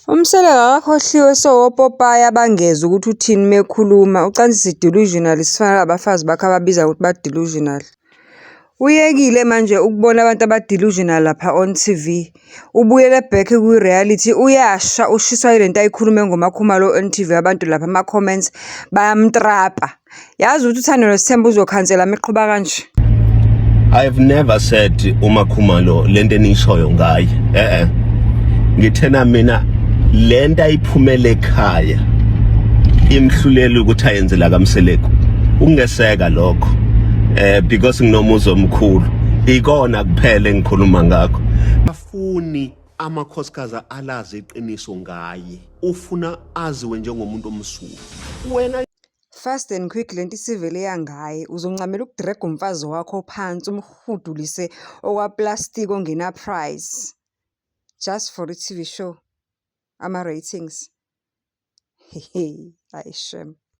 UMseleku akakhohliwe sowopopayi abangezwa ukuthi uthini uma ekhuluma, uCansi delusional sifana nalabafazi bakhe ababiza ngokuthi ba-delusional. Uyekile manje ukubona abantu aba-delusional lapha on TV. Ubuyele back kwi-reality, uyasha ushiswa yilento ayikhulume ngoMakhumalo on TV, abantu lapha ama-comments bayamtrapa. Yazi ukuthi uThando Nesithembu uzokhansela uma eqhuba kanje. I've never said uMakhumalo lento enishoyo ngaye. Eh eh. Ngithena mina lento ayiphumele ekhaya imhlulela ukuthi ayenze la kaMseleku. Ungeseka lokho. Because nginomuzi omkhulu. Ikona kuphela engikhuluma ngakho. Afuni amakhosikazi alazi iqiniso ngaye. Ufuna aziwe njengomuntu omsulwa. Wena Fast and quick lento isivele yangaye. Uzoncamela ukudrega umfazi wakho phansi umhudulise okwaplastiki ongena price. Just for i-TV show. Ama-ratings. Hehe, hayi shem.